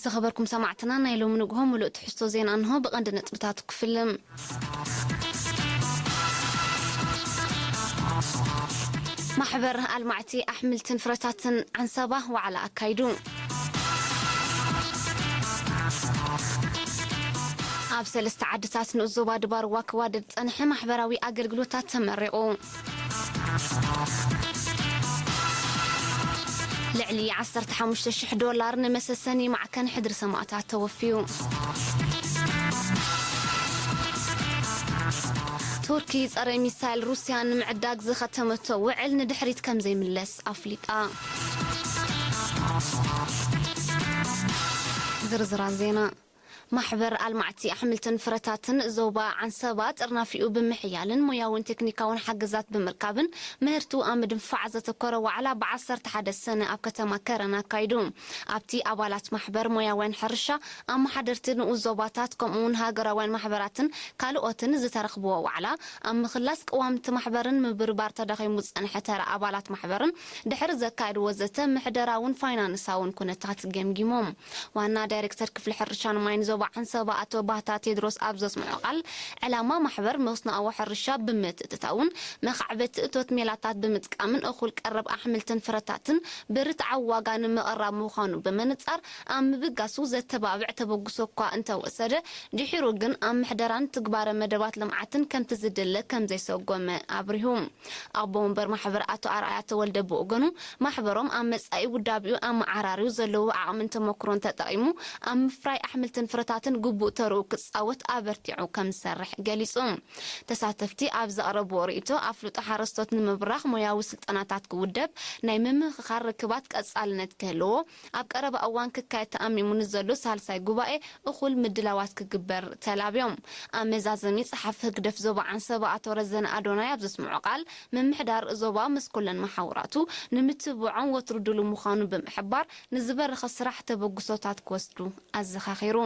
ዝተኸበርኩም ሰማዕትና፣ ናይ ሎሚ ንግሆ ምሉእ ትሕዝቶ ዜና እንሆ። ብቐንዲ ነጥብታቱ ክፍልም። ማሕበር ኣልማዕቲ ኣሕምልትን ፍረታትን ዓንሰባ ዋዕላ ኣካይዱ። ኣብ ሰለስተ ዓድታት ንኡስ ዞባ ድባርዋ ክዋደድ ዝጸንሐ ማሕበራዊ ኣገልግሎታት ተመሪቑ። ልዕሊ ዓሰርተ ሓሙሽተ ሽሕ ዶላር ንመሰሰኒ ማዕከን ሕድሪ ሰማእታት ተወፍዩ። ቱርኪ ጸረ ሚሳይል ሩስያ ንምዕዳግ ዝኸተመቶ ውዕል ንድሕሪት ከም ዘይምለስ ኣፍሊጣ። ዝርዝራት ዜና። ማሕበር ኣልማዕቲ ኣሕምልትን ፍረታትን ዞባ ዓንሰባ ጥርናፊኡ ብምሕያልን ሞያውን ቴክኒካውን ሓገዛት ብምርካብን ምህርቱ ኣብ ምድንፋዕ ዘተኮረ ዋዕላ ብ ዓሰርተ ሓደ ሰነ ኣብ ከተማ ከረን ኣካይዱ። ኣብቲ ኣባላት ማሕበር ሞያውያን ሕርሻ፣ ኣመሓደርቲ ንኡስ ዞባታት፣ ከምኡውን ሃገራውያን ማሕበራትን ካልኦትን ዝተረኽብዎ ዋዕላ፣ ኣብ ምኽላስ ቅዋምቲ ማሕበርን ምብርባር ተዳኺሙ ዝጸንሐ ተራ ኣባላት ማሕበርን ድሕሪ ዘካየድዎ ዘተ ምሕደራውን ፋይናንሳውን ኩነታት ገምጊሞም። ዋና ዳይሬክተር ክፍሊ ሕርሻን ማይን ዞባ ዓንሰባ ኣቶ ባህታ ቴድሮስ ኣብ ዘስምዖ ቃል፣ ዕላማ ማሕበር መስኖኣዊ ሕርሻ ብምትእትታውን መኻዕበቲ እቶት ሜላታት ብምጥቃምን እኹል ቀረብ ኣሕምልትን ፍረታትን ብርትዓዊ ዋጋ ንምቕራብ ምዃኑ ብምንጻር፣ ኣብ ምብጋሱ ዘተባብዕ ተበግሶ እኳ እንተወሰደ፣ ድሒሩ ግን ኣብ ምሕደራን ትግባረ መደባት ልምዓትን ከምቲ ዝድለ ከም ዘይሰጎመ ኣብሪሁ። ኣቦ ወንበር ማሕበር ኣቶ ኣርኣያ ተወልደ ብወገኑ፣ ማሕበሮም ኣብ መጻኢ ውዳቢኡ ኣመዓራሪዩ ዘለዎ ዓቕምን ተመክሮን ተጠቒሙ ኣብ ምፍራይ ኣሕምልትን ፍረታትን ግቡእ ተርኡ ክጻወት ኣበርቲዑ ከም ዝሰርሕ ገሊጹ። ተሳተፍቲ ኣብ ዘቕረብዎ ርእይቶ፣ ኣፍልጦ ሓረስቶት ንምብራኽ ሞያዊ ስልጠናታት ክውደብ፣ ናይ ምምኽኻር ርክባት ቀጻልነት ክህልዎ፣ ኣብ ቀረባ እዋን ክካየድ ተኣሚሙ ንዘሎ ሳልሳይ ጉባኤ እኹል ምድላዋት ክግበር ተላብዮም። ኣብ መዛዘሚ፣ ጸሓፊ ህግደፍ ዞባ ዓንሰባ ኣቶ ረዘነ ኣዶናይ ኣብ ዘስምዖ ቃል፣ ምምሕዳር ዞባ ምስ ኩለን መሓውራቱ ንምትብዖም ወትሩ ድሉ ምዃኑ ብምሕባር፣ ንዝበረኸ ስራሕ ተበግሶታት ክወስዱ ኣዘኻኺሩ።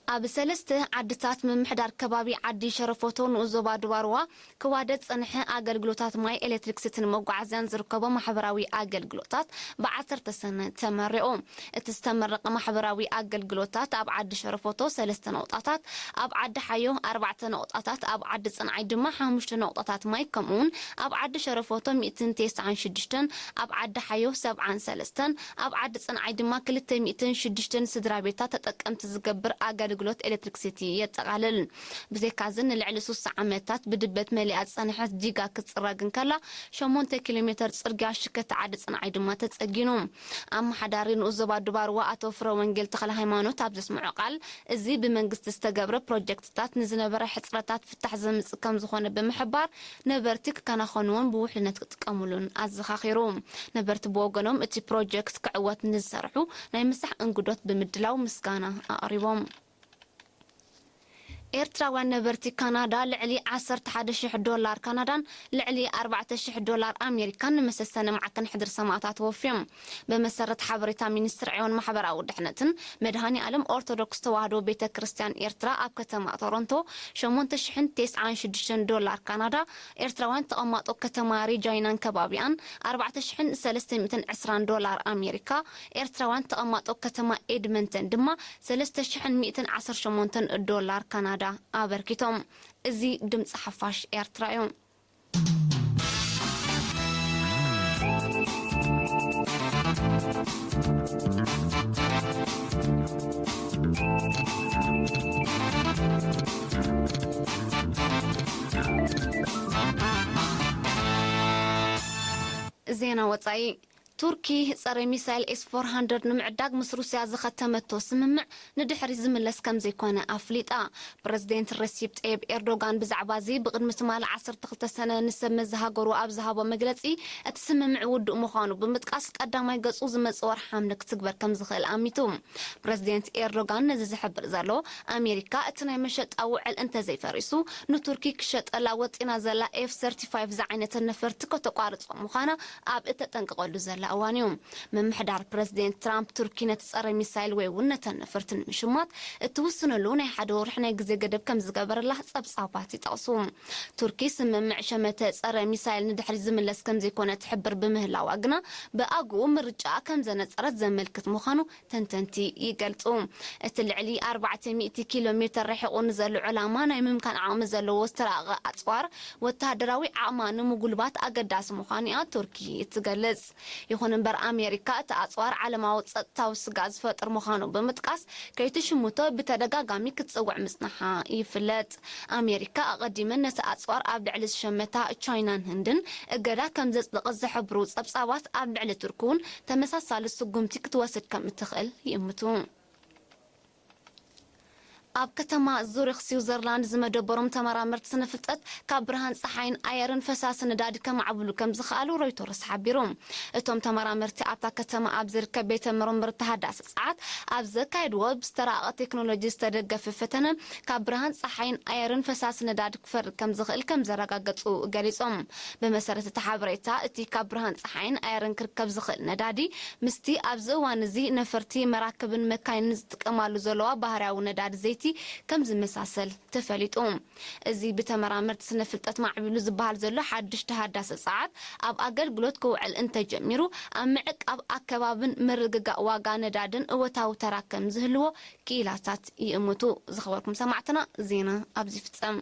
ኣብ ሰለስተ ዓድታት ምምሕዳር ከባቢ ዓዲ ሸረፎቶ ንኡስ ዞባ ድባርዋ ክዋደድ ዝጸንሐ ኣገልግሎታት ማይ፣ ኤሌክትሪክሲቲን መጓዓዝያን ዝርከቦ ማሕበራዊ ኣገልግሎታት ብ ዓሰርተ ሰነ ተመሪቑ። እቲ ዝተመረቐ ማሕበራዊ ኣገልግሎታት ኣብ ዓዲ ሸረፎቶ ሰለስተ ነቑጣታት፣ ኣብ ዓዲ ሓዮ ኣርባዕተ ነቑጣታት፣ ኣብ ዓዲ ጽንዓይ ድማ ሓሙሽተ ነቑጣታት ማይ፣ ከምኡውን ኣብ ዓዲ ሸረፎቶ ሚእትን ተስዓን ሽዱሽተን፣ ኣብ ዓዲ ሓዮ ሰብዓን ሰለስተን፣ ኣብ ዓዲ ጽንዓይ ድማ ክልተ ሚእትን ሽዱሽተን ስድራ ቤታት ተጠቀምቲ ዝገብር ኣገልግሎት ኤሌክትሪክሲቲ የጠቓልል። ብዘይካዚ፣ ንልዕሊ ስሳ ዓመታት ብድበት መሊኣ ዝጸንሐት ዲጋ ክትጽረግ እንከላ፣ ሸሞንተ ኪሎ ሜተር ጽርግያ ሽከቲ ዓዲ ጽንዓይ ድማ ተጸጊኑ። ኣመሓዳሪ ንኡስ ዞባ ድባርዋ ኣቶ ፍረ ወንጌል ተኽለ ሃይማኖት ኣብ ዘስምዖ ቃል፣ እዚ ብመንግስቲ ዝተገብረ ፕሮጀክትታት ንዝነበረ ሕጽረታት ፍታሕ ዘምጽእ ከም ዝኾነ ብምሕባር፣ ነበርቲ ክከናኸንዎን ብውሕልነት ክጥቀሙሉን ኣዘኻኺሩ። ነበርቲ ብወገኖም፣ እቲ ፕሮጀክት ክዕወት ንዝሰርሑ ናይ ምሳሕ እንግዶት ብምድላው ምስጋና ኣቕሪቦም። ኤርትራውያን ነበርቲ ካናዳ ልዕሊ ዓሰርተ ሓደ ሽሕ ዶላር ካናዳን ልዕሊ ኣርባዕተ ሽሕ ዶላር ኣሜሪካን ንመሰሰኒ ማዕከን ሕድሪ ሰማእታት ወፍዮም። ብመሰረት ሓበሬታ ሚኒስትሪ ዕዮን ማሕበራዊ ድሕነትን፣ መድሃኔ ኣለም ኦርቶዶክስ ተዋህዶ ቤተ ክርስቲያን ኤርትራ ኣብ ከተማ ቶሮንቶ ሸሞንተ ሽሕን ተስዓን ሽዱሽተን ዶላር ካናዳ፣ ኤርትራውያን ተቐማጦ ከተማ ሪጃይናን ከባቢኣን ኣርባዕተ ሽሕን ሰለስተ ሚእትን ዕስራን ዶላር ኣሜሪካ፣ ኤርትራውያን ተቐማጦ ከተማ ኤድመንተን ድማ ሰለስተ ሽሕን ሚእትን ዓሰርተ ሸሞንተን ዶላር ካናዳ ኣበርኪቶም። እዚ ድምፂ ሓፋሽ ኤርትራ እዩ። ዜና ወጻኢ። ቱርኪ ጸረ ሚሳይል ኤስ ፎር ሃንድረድ ንምዕዳግ ምስ ሩስያ ዝኸተመቶ ስምምዕ ንድሕሪት ዝምለስ ከም ዘይኮነ ኣፍሊጣ። ፕረዚደንት ረሲፕ ጠይብ ኤርዶጋን ብዛዕባ እዚ ብቕድሚ ትማሊ ዓሰርተ ክልተ ሰነ ንሰብ መዚ ሃገሩ ኣብ ዝሃቦ መግለጺ፣ እቲ ስምምዕ ውዱእ ምዃኑ ብምጥቃስ፣ ቀዳማይ ገጹ ዝመጽእ ወርሒ ሓምለ ክትግበር ከም ዝኽእል ኣሚቱ። ፕረዚደንት ኤርዶጋን ነዚ ዝሕብር ዘሎ፣ ኣሜሪካ እቲ ናይ መሸጣ ውዕል እንተዘይፈሪሱ፣ ንቱርኪ ክሸጠላ ወጢና ዘላ ኤፍ ሰርቲ ፋይቭ ዝዓይነተን ነፈርቲ ከተቋርጾ ምዃና ኣብ እተጠንቅቐሉ ዘላ እዋን እዩ። ምምሕዳር ፕረዚደንት ትራምፕ፣ ቱርኪ ነቲ ጸረ ሚሳይል ወይ እውን ነተን ነፈርቲ ንምሽማት እትውስነሉ ናይ ሓደ ወርሒ ናይ ግዜ ገደብ ከም ዝገበረላ ጸብጻባት ይጠቕሱ። ቱርኪ ስምምዕ ሸመተ ጸረ ሚሳይል ንድሕሪት ዝምለስ ከም ዘይኮነ ትሕብር ብምህላዋ ግና፣ ብኣግኡ ምርጫኣ ከም ዘነጸረት ዘመልክት ምዃኑ ተንተንቲ ይገልጹ። እቲ ልዕሊ ኣርባዕተ ሚእቲ ኪሎ ሜተር ርሒቑ ንዘሎ ዕላማ ናይ ምምካን ዓቕሚ ዘለዎ ዝተራቐቐ ኣጽዋር፣ ወተሃደራዊ ዓቕማ ንምጉልባት ኣገዳሲ ምዃኑ እያ ቱርኪ እትገልጽ። ይኹን እምበር፣ ኣሜሪካ እቲ ኣጽዋር ዓለማዊ ጸጥታዊ ስግኣት ዝፈጥር ምዃኑ ብምጥቃስ፣ ከይትሽምቶ ብተደጋጋሚ ክትጽውዕ ምጽናሓ ይፍለጥ። ኣሜሪካ ኣቐዲመን ነቲ ኣጽዋር ኣብ ልዕሊ ዝሸመታ ቻይናን ህንድን እገዳ ከም ዘጽደቐት ዝሕብሩ ጸብጻባት፣ ኣብ ልዕሊ ቱርኪ እውን ተመሳሳሊ ስጉምቲ ክትወስድ ከም እትኽእል ይእምቱ። ኣብ ከተማ ዙሪኽ ስዊዘርላንድ ዝመደበሮም ተመራመርቲ ስነ ፍልጠት፣ ካብ ብርሃን ጸሓይን ኣየርን ፈሳሲ ነዳዲ ከማዕብሉ ከም ዝኸኣሉ ሮይተርስ ሓቢሩ። እቶም ተመራመርቲ ኣብታ ከተማ ኣብ ዝርከብ ቤተ ምርምር ተሃዳሲ ጸዓት ኣብ ዘካየድዎ ብዝተራቐቐ ቴክኖሎጂ ዝተደገፈ ፈተነ፣ ካብ ብርሃን ጸሓይን ኣየርን ፈሳሲ ነዳዲ ክፈሪ ከም ዝኽእል ከም ዘረጋገጹ ገሊጾም። ብመሰረት እቲ ሓበሬታ፣ እቲ ካብ ብርሃን ጸሓይን ኣየርን ክርከብ ዝኽእል ነዳዲ፣ ምስቲ ኣብዚ እዋን እዚ ነፈርቲ፣ መራክብን መካይንን ዝጥቀማሉ ዘለዋ ባህርያዊ ነዳዲ ዘይቲ ከም ዝመሳሰል ተፈሊጡ። እዚ ብተመራመርቲ ስነ ፍልጠት ማዕቢሉ ዝበሃል ዘሎ ሓድሽ ተሃዳሲ ጸዓት፣ ኣብ ኣገልግሎት ክውዕል እንተጀሚሩ፣ ኣብ ምዕቃብ ኣከባብን ምርግጋእ ዋጋ ነዳድን እወታዊ ተራ ከም ዝህልዎ ክኢላታት ይእምቱ። ዝኸበርኩም ሰማዕትና፣ ዜና ኣብዚ ይፍጸም።